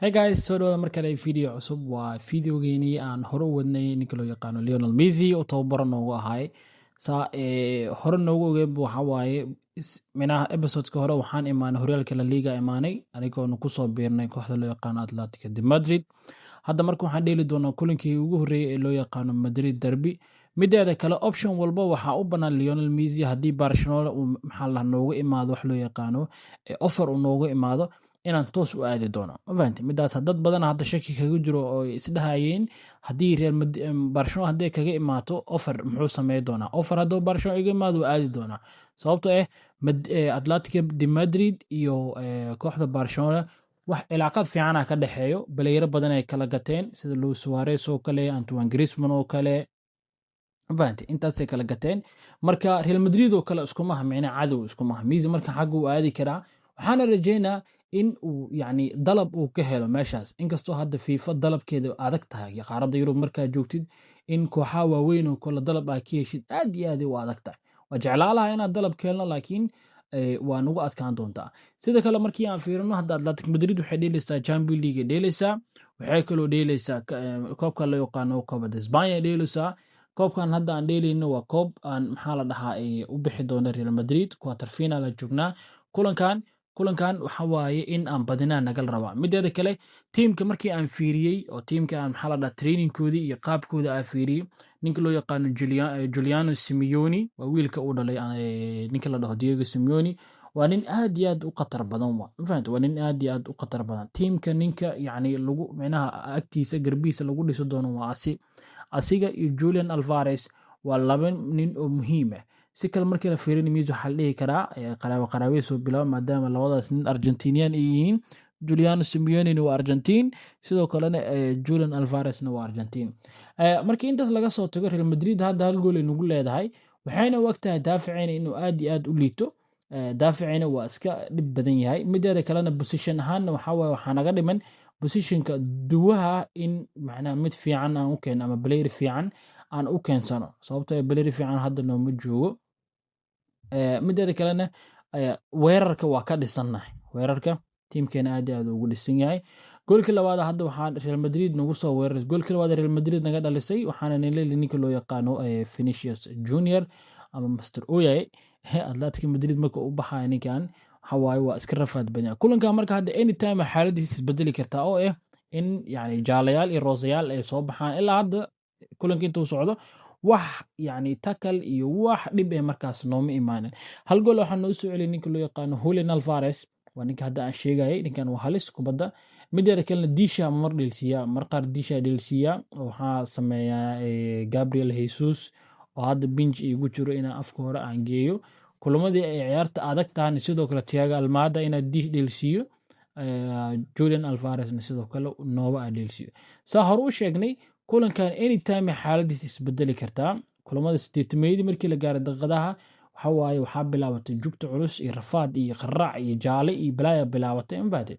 Hey guys, soo dhawaada mar kale video cusub. Waa videogeenii aan hore u wadnay ninka loo yaqaano Lionel Messi oo tababaro noogu ahaay. Saa hore noogu ogeynba, waxaa waaye minaha episodeka hore waxaan imaanay horyaalka La Liga imaanay, anigoona kusoo biirnay kooxda loo yaqaano Atletico de Madrid. Hadda marka waxaan dheeli doonaa kulankii ugu horreeyay ee loo yaqaano Madrid derby. Mideeda kale, option walba waxaa u bannaan Lionel Messi haddii Barcelona uu, maxaa la, noogu imaado, wax loo yaqaano offer uu noogu imaado, inaan toos u aadi doono. Ma fahanti? Midaas dad badan hadda shaki kaga jiro oo isdhahayeen haddii Real Barcelona haddii kaga imaato offer, muxuu sameyn doonaa? Offer hadduu Barcelona iga imaado, waa aadi doonaa, sababtoo ah Atletico de Madrid iyo kooxda Barcelona wax cilaaqaad fiicana ka dhexeeyo. Playero badan ay kala gateen, sida Luis Suarez oo kale, Antoine Griezmann oo kale. Ma fahanti? Intaasay kala gateen. Marka Real Madrid oo kale iskumaha micna cadow iskumaha. Messi marka xagga uu aadi karaa, waxaana rajeynaa in uu yacni dalab uu ka helo meeshaas, inkastoo hadda FIFA dalabkeeda adag tahay. Qaaradda Yurub markaa joogtid, in kooxaha waaweyn oo kale dalab aa ka heshid aad iyo aad u adag tahay. Waa jeclaalaha inaad dalab ka helno, laakiin waa nagu adkaan doontaa. Sidoo kale, markii aan fiirino hadda, Atletic Madrid waxay dheeleysaa Champions League ay dheeleysaa, waxay kaloo dheeleysaa koobka loo yaqaano Copa de España dheeleysaa. Koobkan hadda aan dheeleyno waa koob aan, maxaa la dhahaa, u bixi doono Real Madrid. Quarter final aan joognaa. Kulankan waxa waaye in aan badinaa nagal rabaa. Mideeda kale, tiimka markii aan fiiriyey oo tiimka aan, maxaa la dhahaa, trainingkoodii iyo qaabkooda aan fiiriyey, ninka loo yaqaano Giuliano Simeone, waa wiilka uu dhalay ninka la dhaho Diego Simeone, waa nin aad iyo aad u khatar badan. Waa ma fahamtay? Waa nin aad iyo aad u khatar badan. Tiimka ninka yacni lagu micnaha agtiisa garbihiisa lagu dhiso doono waa asiga iyo Julian Alvarez, waa laba nin oo muhiim ah. Si kale markii la fiirin, Messi waxaa la dhihi karaa qaraabo qaraabey soo bilaaba, maadaama labadaas nin Argentinian ay yihiin. Giuliano Simeone waa Argentine, sidoo kalena Julian Alvarezna waa Argentine. Markii intaas laga soo tago, Real Madrid hadda hal gool ay nagu leedahay, waxayna u egtahay daaficeyna inuu aad iyo aad u liito. Daaficeyna waa iska dhib badan yahay. Mideeda kalena, position ahaanna waxaa waaye waxaa naga dhiman positionka duwaha in macnaha mid fiican aan u keeno ama player fiican aan u keensano, sababtoo ah player fiican hadda nooma joogo. Mideeda kalena, weerarka waa ka dhisannahay. Weerarka tiimkeena aad iyo aad ugu dhisan yahay. Goolkii labaad hadda waxaa Real Madrid nagu soo weeraray, goolkii labaad Real Madrid naga dhalisay waxaana nileli ninka loo yaqaano Vinicius Junior ama Master Oyay. Atletico Madrid marka u baxaya ninkan, waxa waaye waa iska rafaad badan yahay kulanka. Marka hadda anytime xaaladiisa isbedeli kartaa oo ah in yani jaalayaal iyo roosayaal ay soo baxaan. Ilaa hadda kulanka intuu socdo, wax yani takal iyo wax dhib eh markaas nooma imaanin. Hal gool waxaa noo soo celiyay ninka loo yaqaano Julian Alvarez, waa ninka hadda aan sheegayay. Ninkan waa halis kubadda. Mideeda kalena, diisha mar dheelsiiyaa, mar qaar diisha dheelsiiyaa. Waxaa sameeyaa Gabriel Jesus oo hadda bench igu jiro inaan afka hore aan geeyo kulamadii ay ciyaarta adag tahana. Sidoo kale Thiago Almada inaan diish dheelsiiyo, Julian Alvarezna sidoo kale nooba aan dheelsiiyo. Saa hore u sheegnay, kulankan anytime xaaladiisa isbedeli kartaa. Kulamada 80-meeyadii markii la gaaray daqiiqadaha, waxa waaye waxaa bilaabatay jugta culus iyo rafaad iyo qaraac iyo jaale iyo balaaya bilaabatay. Ma fahatay?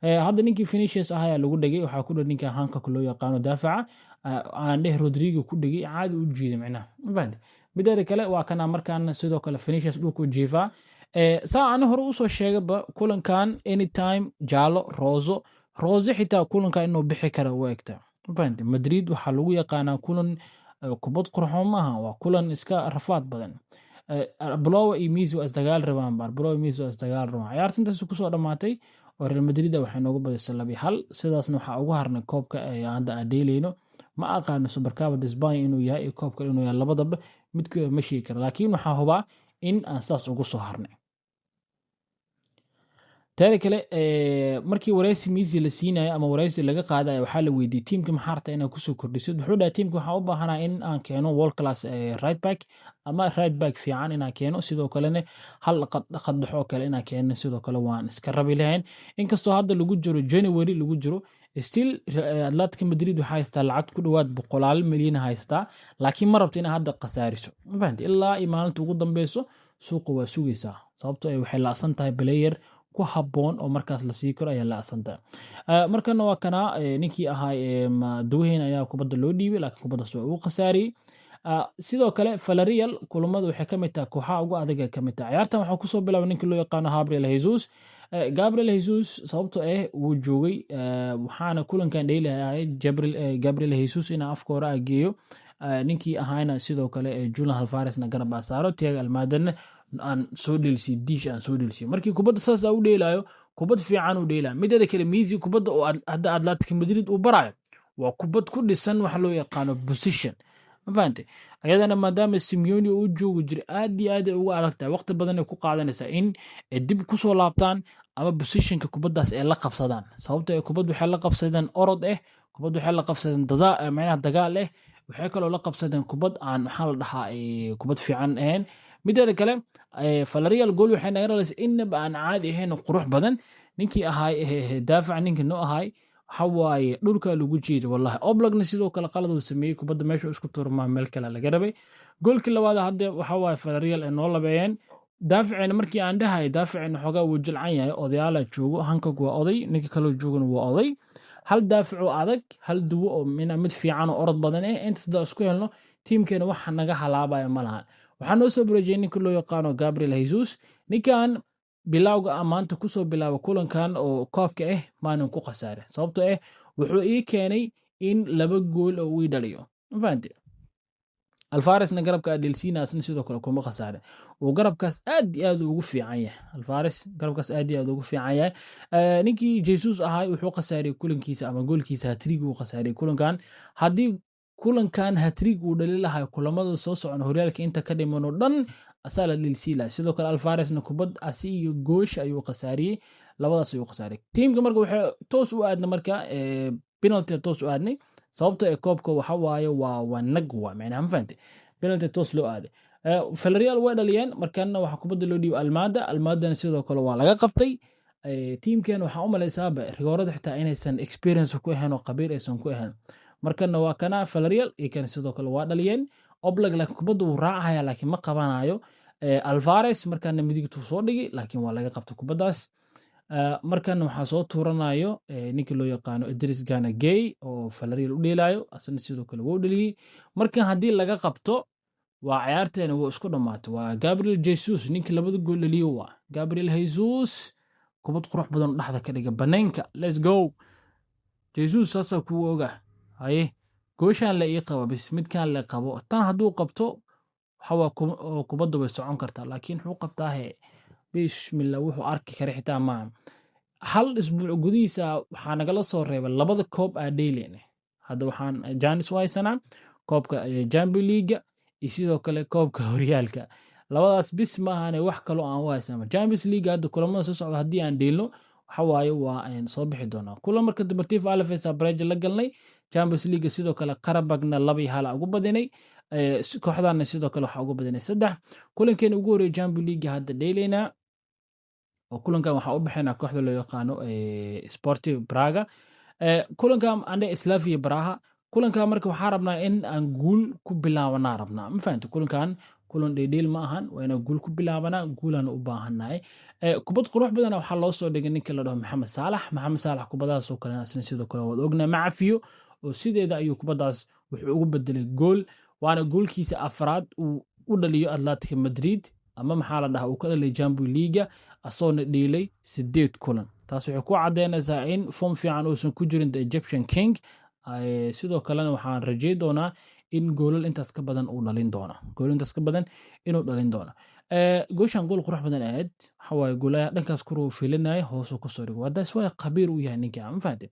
Hadda ninkii Vinicius ah ayaa lagu dhegay. Waxaa ku dheg ninka Hancock loo yaqaano, daafaca aan dheh, Rodrigo ku dhegay, caadi u jiiday micnaha. Ma fahatay? Mideeda kale, waa kana markaan sidoo kale Vinicius dhulku jiifaa. Saa ani hore usoo sheegaba, kulankan anytime jaalo, rooso, roose xitaa kulankan inuu bixi kara u egta. Ma fahanti? Madrid waxaa lagu yaqaanaa kulan kubad qurxoon maaha, waa kulan iska rafaad badan. Arbeloa iyo Messi waa isdagaal rabaan, Arbeloa iyo Messi waa isdagaal rabaan. Ciyaarta intaas kusoo dhamaatay oo Real Madrid waxay noogu badisay 2-1. Sidaasna waxaa ugu harnay koobka ee hadda aan dheelayno. Ma aqaano Supercopa de España inuu yahay iyo koobka inuu yahay, labadaba midkood ma sheegi karo, laakiin waxaa hubaa in aan saas ugu soo harnay. Teeda kale, markii wareysi Messi la siinayo ama wareysi laga qaadayo, waxaa la weydiiyey tiimka maxaa rabtaa inaad kusoo kordhisid. Wuxuu dhahay, tiimka waxaan u baahanaa in aan keeno world class right back ama right back fiican inaan keeno, sidoo kalena hal khad oo kale inaan keeno sidoo kale waan iska rabi lahayn. Inkastoo hadda lagu jiro January lagu jiro, still Atletico Madrid waxaa haystaa lacag ku dhawaad boqolaal milyan haystaa, laakiin ma rabto inaad hadda khasaariso. Ma fahanti? Ilaa iyo maalinta ugu dambeyso suuqa waa sugaysaa, sababtoo ay waxay la'san tahay player ku habboon oo markaas la sii karo ayaa la'san tahay. Markana waa kanaa ninkii ahaa duwaheyn ayaa kubadda loo dhiibay, laakiin kubaddaas waa uu khasaariyey. Sidoo kale Villarreal kulamada waxay ka mid tahay kooxaha ugu adag ay ka mid tahay. Ciyaartan waxaa kusoo bilaabay ninka loo yaqaano Gabriel Jesus. Gabriel Jesus, sababtoo ah wuu joogay, waxaana kulankan dheelahay Gabriel Jesus inaa afka hore a geeyo, ninkii ahaayna sidoo kale Julian Alvarezna garab aa saaro, Thiago Almadana aan soo dheelsiyo, diish aan soo dheelsiyo. Markii kubadda saas u dheelayo, kubad fiican u dheelaya. Mideeda kale, Messi kubadda oo hadda Atletico Madrid uu barayo waa kubad ku dhisan waxa loo yaqaano position, ma fahantay? Ayadana maadaama Simeone uu joogi jiray, aad iyo aad ay uga adag tahay, waqti badan ay ku qaadanaysaa in ay dib kusoo laabtaan ama positionka kubaddaas ay la qabsadaan, sababto ay kubad waxay la qabsadeen orod eh, kubad waxay la qabsadeen micnaha dagaal eh, waxay kaloo la qabsadeen kubad aan, maxaa la dhahaa, kubad fiican ahayn. Mideeda kale, Villarreal gool waxay naga dhalisay inaba aan caadi ahayn oo qurux badan. Ninkii ahaay daafac, ninkii noo ahaay, waxa waaye dhulka lagu jiiday wallahi. Oblakna sidoo kale qalad uu sameeyey, kubadda meesha isku turmaa, meel kale laga rabay. Goolkii labaad hadda waxa waaye Villarreal ay noo labeeyeen. Daafaceena, markii aan dhahay daafaceena xoogaa wuu jilcan yahay, odayaala joogo. Hankog waa oday, ninka kaloo joogana waa oday. Hal daafac oo adag, hal duwo oo mid fiican oo orod badan inta sidaa isku helno, tiimkeena waxa naga halaabaya ma lahan. Waxaa noo soo bareejiyay ninka loo yaqaano Gabriel Jesus. Ninkan bilowga ah maanta kusoo bilaaba kulankan oo koobka ah maanan ku khasaarin, sababtoo ah wuxuu ii keenay in laba gool oo ii dhaliyo, ma fahanti? Alvarezna garabka adelsiinaasna sidoo kale kuma khasaarin, uu garabkaas aad iyo aad ugu fiican yahay. Alvarez garabkaas aad iyo aad ugu fiican yahay. Ninkii Jesus ahaa wuxuu khasaariyey kulankiisa ama goolkiisa hat-trick uu khasaariyey kulankan. Haddii kulankan hat-trick uu dhali lahaa, kulamada soo socon horyaalka inta ka dhiman oo dhan asaa la dhilsii lahay. Sidoo kale Alvarezna kubad asi iyo goosha ayuu khasaariyey, labadaas ayuu khasaariyey. Tiimka marka waxay toos u aadnay, marka penalty toos u aadnay, sababta ee koobka waxa waaye waa nag waa macnaha, ma fahantay? Penalty toos loo aaday. Villarreal way dhaliyeen. Markana waxaa kubadda loo dhiibay Almada. Almadana sidoo kale waa laga qabtay. Tiimken waxaa u malaysaaba rigoorada xitaa inaysan experience ku ahayn oo khabiir aysan ku ahayn. Markana waa kana Villarreal iyo kan sidoo kale waa dhaliyeen. Oblak laakiin kubadda wuu raacaya, laakiin ma qabanayo. Alvarez markaana midigtuu soo dhigi, laakiin waa laga qabtay kubaddaas. Markan waxaa soo tuuranayo ninkii loo yaqaano Idris Gana Gueye oo Villarreal u dheelayo, asna sidoo kale wuu dhaliyey. Markan haddii laga qabto, waa ciyaarteena wuu isku dhammaatay. Waa Gabriel Jesus, ninkii labada gool dhaliyo waa Gabriel Jesus. Kubad qurux badan dhexda ka dhiga banaanka. Let's go Jesus, saasaa kugu oga. Haye, gooshaan la ii qabo bis, midkaan la qabo. Tan hadduu qabto waxawaa kubadda way socon kartaa, laakiin wuxuu qabtaa he, bismillah, wuxuu arki kara xitaa maaha. Hal isbuuc gudihiisa waxaa nagala soo reebay labada koob aa dheyleyne. Hadda waxaan chance u haysanaa koobka Champions League iyo sidoo kale koobka horyaalka. Labadaas bis maahane, wax kaloo aan u haysana. Champions League hadda kulamada soo socda haddii aan dheelno, waxa waaye waa soo bixi doonaa. Kulan marka Deportivo Alaves bareja la galnay. Champions League sidoo kale Qarabagna 2-1 ugu badinay, kooxdana sidoo kale waxaa ugu badinay 3. Kulankeena ugu horreeyay Champions League hadda dheeleynaa oo kulankan waxaa u bixinaa kooxda loo yaqaano Sporting Braga, kulankan ande Slavia Praha. Kulankan marka waxaa rabnaa in aan guul ku bilaabanaa rabnaa, ma fahamte? Kulankan kulan dheedheel ma ahan, waa inaan guul ku bilaabanaa, guulaan u baahannahay. Kubad qurux badana waxaa loo soo dhigay ninka la dhaho Maxamed Saalax. Maxamed Saalax kubadahaas oo kalena asna sidoo kale waad ognaa, ma cafiyo oo sideeda ayuu kubadaas wuxuu ugu bedelay gool, waana goolkiisa afraad uu u dhaliyo Atletico Madrid ama, maxaa la dhahaa, uu ka dhalay Champions League, asoona dheelay 8 kulan. Taas waxay ku cadeynaysaa in form fiican uusan ku jirin the Egyptian King. Sidoo kalena waxaan rajey doonaa in goolal intaas ka badan uu dhalin doono, goolal intaas ka badan inuu dhalin doono. Gooshan gool qurux badan ahayd. Waxa waaye goolaya dhankaas kuruu filinaya, hoosuu kasoo dhigo. Waa waay khabiir u yahay ninka, ma fahamtay?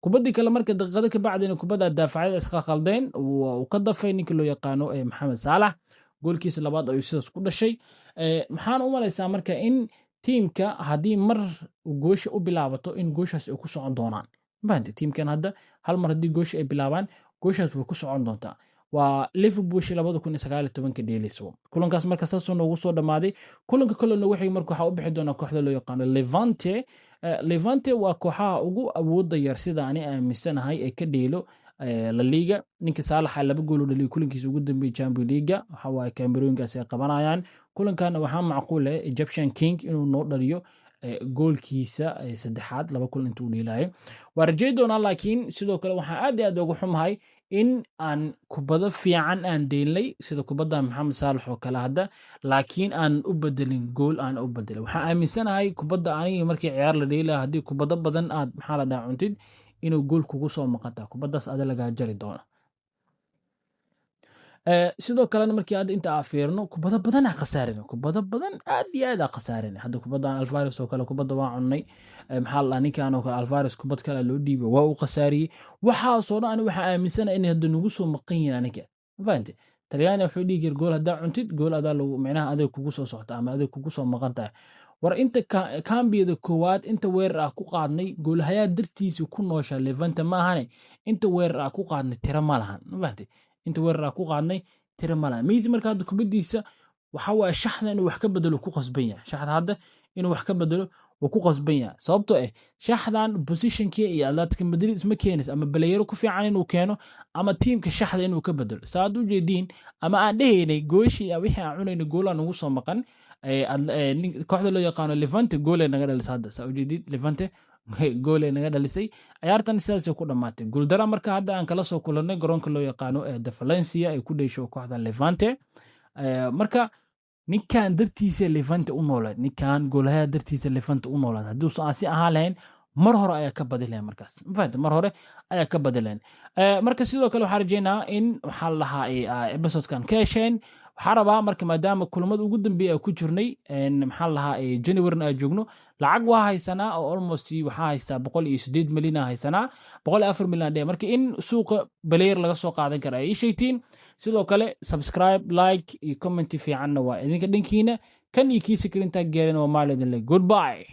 Kubaddii kale marka daqiiqado ka bacdina kubadda daafacyada iska khaldeen, uu ka dafay ninkii loo yaqaano Maxamed Saalax. Goolkiisa labaad ayuu sidaas ku dhashay. Maxaan u malaysaa marka in tiimka haddii mar goosha u bilaabato in gooshaas ay ku socon doonaan, ma fahamtay? Tiimkan hadda hal mar haddii goosha ay bilaabaan, gooshaas way ku socon doontaa. Waa Liverpool 2019-ka dheelayso kulankaas. Marka saasuu noogu soo dhammaaday. Kulanka kale noogu xigay marka waxaa u bixi doonaa kooxda loo yaqaano Levante. Levante waa kooxaha ugu awoodda yar sida ani aaminsanahay ee ka dheelo La Liga. Ninka Saalaxa laba gool u dhaliyay kulankiisa ugu dambeeyay Champions League. Waxa waaye kaamirooyinkaas ay qabanayaan. Kulankan waxaa macquul ah Egyptian King inuu noo dhaliyo Goolkiisa saddexaad laba kulan intuu dheelayo waa rajay doonaa. Laakiin sidoo kale waxaan aad iyo aad uga xumahay in aan kubado fiican aan dheelnay, sida kubadda Maxamed Saalax oo kale hadda, laakiin aan u bedelin gool aan u bedelin. Waxaan aaminsanahay kubadda aniga markii ciyaar la dheelaya, haddii kubado badan aad, maxaa la dhaha, cuntid, inuu gool kugu soo maqanta, kubaddaas ada lagaa jari doono. Sidoo kalena markii hadda inta aa fiirno, kubado badan aa khasaarin, kubado badan aad iyo aad aa khasaarin. Hadda kubaddan Alvarez oo kale, kubadda waa cunnay. Maxaa la dhahaa, ninkan oo kale Alvarez kubad kale loo dhiibay, waa uu khasaariyey. Waxaasoo dhan ani waxaa aaminsanahay inay hadda nagu soo maqan yihiin aniga, ma fahante? Talyaani wuxuu dhihi jira: gool haddaa cuntid, gool adaa lagu, micnaha adag kugu soo socota ama adag kugu soo maqan tahay. War inta kambiyada koowaad inta weerar ah ku qaadnay, goolhayaa dartiisa ku noosha Levante maahane, inta weerar ah ku qaadnay tiro ma lahan, ma fahante? Inta weerar ah ku qaadnay tiro ma lahan. Messi marka hadda kubaddiisa waxa waaye shaxda inuu wax ka bedelo ku qasban yahay. Shaxda hadda inuu wax ka bedelo wuu ku qasban yahay, sababtoo ah shaxdan positionkii iyo Atletico Madrid isma keenaysa, ama playero ku fiican inuu keeno ama tiimka shaxda inuu ka bedelo. Saad u jeediin ama aan dhehaynay, gooshii wixii aan cunayna goolaan ugu soo maqan. Kooxda loo yaqaano Levante goolay naga dhalisay hadda. Saa ujeedid, Levante goolay naga dhalisay. Ciyaartan sidaasay ku dhammaatay, guuldara marka hadda aan kala soo kulannay garoonka loo yaqaano ee de Valencia ay ku dheesho kooxda Levante. Marka ninkan dartiisa Levante u noolayd, ninkan goolahaha dartiisa Levante u noolayd, hadduusan aan si ahaan lahayn, mar hore ayaa ka badi lahayn markaas, ma fahamte? Mar hore ayaa ka badi lahayn. Marka sidoo kale waxaan rajeynaa in, waxaa la dhahaa, episodekan ka hesheen. Waxaa rabaa marka, maadaama kulamada ugu dambeeya ku jirnay, maxaa la dhahaa, Januaryna aan joogno, lacag waa haysanaa oo almost waxaa haystaa 108 milyan aa haysanaa, 104 milyan dhe. Marka in suuqa player laga soo qaadan kara ay ii sheegtiin. Sidoo kale subscribe, like iyo comment fiicanna waa idinka dhankiina. Kan iyo kiisa kalintaa geerin waa maalin idin le. Goodbye.